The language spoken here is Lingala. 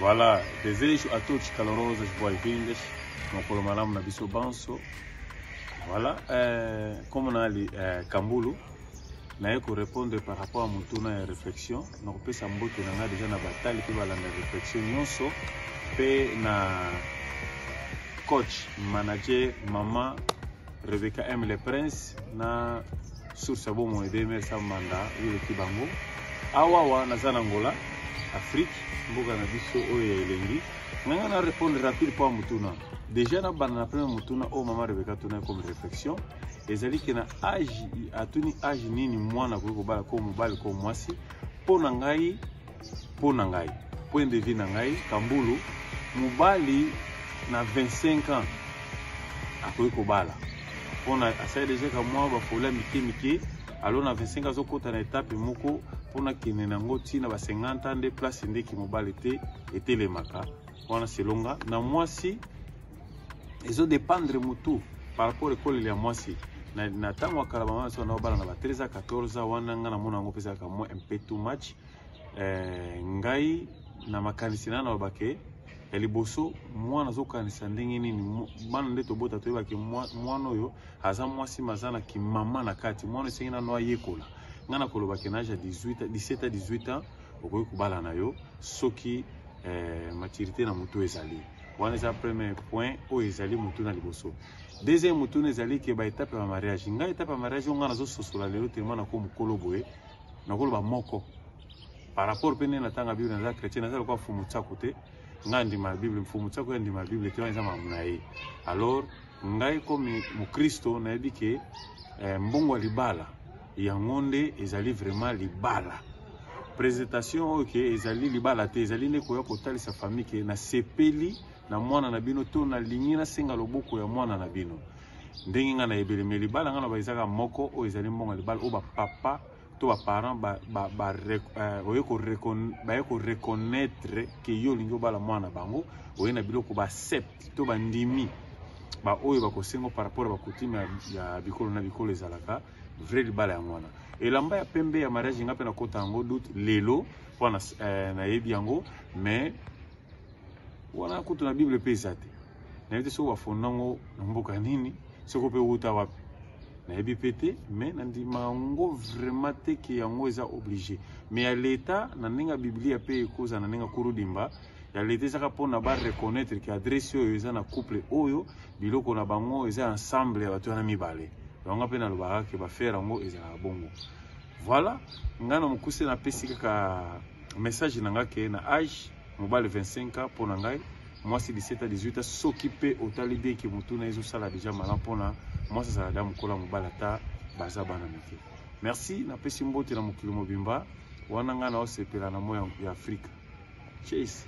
Voilà, desejo a todos calorosas boas-vindas. Mokolo malamu na biso banso. Voilà, comme nali Kambulu, naye ko répondre par rapport à motuna ya réflexion. Nakopesa mbote na ngai déjà na batali mpe balanda réflexion nyonso mpe na coach manager mama Rebecca M le Prince na source ya bomoi DMR Sambanda eleki bango awawa naza na Angola Afrique mboka na biso oyo ya elengi. Ngai na répondre rapide mpo ya motuna déjà na banda na premier motuna oyo mama Rebecca tuna comme réflexion ezali ke na age atuni age nini mwana akoki kobala ko mobali ko mwasi. Mpo na ngai, mpo na ngai point de vue na ngai Kambulu, mobali na 25 ans akoki kobala mpona asali deja ka mwa bafola mike mike. Alors na 25 azokota na etape moko mpona kende nango ntina ba 50 ans nde place ndeki mobali te etelemaka wana selonga. Na mwasi ezodépendre mutu par rapport ekoleli ya mwasi. Na ntango ya kala bamama biso naobala na ba 13 ans 14 ans wana nga namona yango mpe ezalaka mwa un peu too much. Ngai na makanisi na nalobake ya liboso mwana azokanisa ndenge nini bana nde tobota toyebake mwana oyo aza mwasi maza na kimama na kati mwana esengi nano ayekola. Ngai nakolobake na age ya 18 17 à 18 ans okoki kobala na yo soki maturité na motu ezali wana. Eza premier point oyo ezali motu na liboso. Deuxième motuna ezali ke ba étape ya mariage. Ngai étape ya mariage oyo ngai nazososola lelo tellement nako mokolo boye nakoloba moko par rapport mpe nde natanga Bible. Naza chrétien, naza lokola Mfumu Tsaku te. Ngai ndima ya Bible, Mfumu Tsaku ya ndima ya Bible te, wana eza makambo na ye. Alors ngai komi mokristo nayebi ke mbongo ya libala yango nde ezali vraiment libala. Présentation oyo ke ezali libala te, ezali nde koya kotalisa famille ke nasepeli na mwana na bino to nalingi nasenga loboko ya mwana na bino ndenge ngai nayebeli. Me libala ngai na ba ezaka moko oyo ezali mbongo ya libala oyo bapapa to baparent baye koreconnaître ke yo olingi obala mwana na bango, oye na biloko baaccepte to bandimi baoyo bakosenga par rapport ya bacoutume ya bikolo na bikolo. Ezalaka vrai libala yango wana, elamba ya pembe ya mariage. Nga mpe nakota yango doute lelo mpona nayebi yango, mais wana kutu na Bible mpe eza te. Nayebi te soki bafonda yango na mboka nini, soki mpe wuta wapi, nayebi mpe te. Mais nandima yango vraiment te ke yango eza obligé. Mais ya leta na ndenge ya Biblia mpe ekozala na ndenge ya kurudimba ya leta, ezaka mpona bareconnaître ke adresse oyo eza na couple oyo, biloko na bango eza ensemble ya bato wana mibale. Yango mpe nalobaka ke bafere yango ezalaka bongo. Voilà, ngai na mokuse napesi kaka message na nga ke na age mobali 25 ans mpo na ngai, mwasi 17 à 18 ans. Soki mpe otali bien ke motu na ye ezosala deja malamu, mpona mwasi azala da mokolo ya mobali ata baza bana mike. Merci, napesi mbote na mokili mobimba wana. Ngai naosepela na moi ya Afrika. Chase.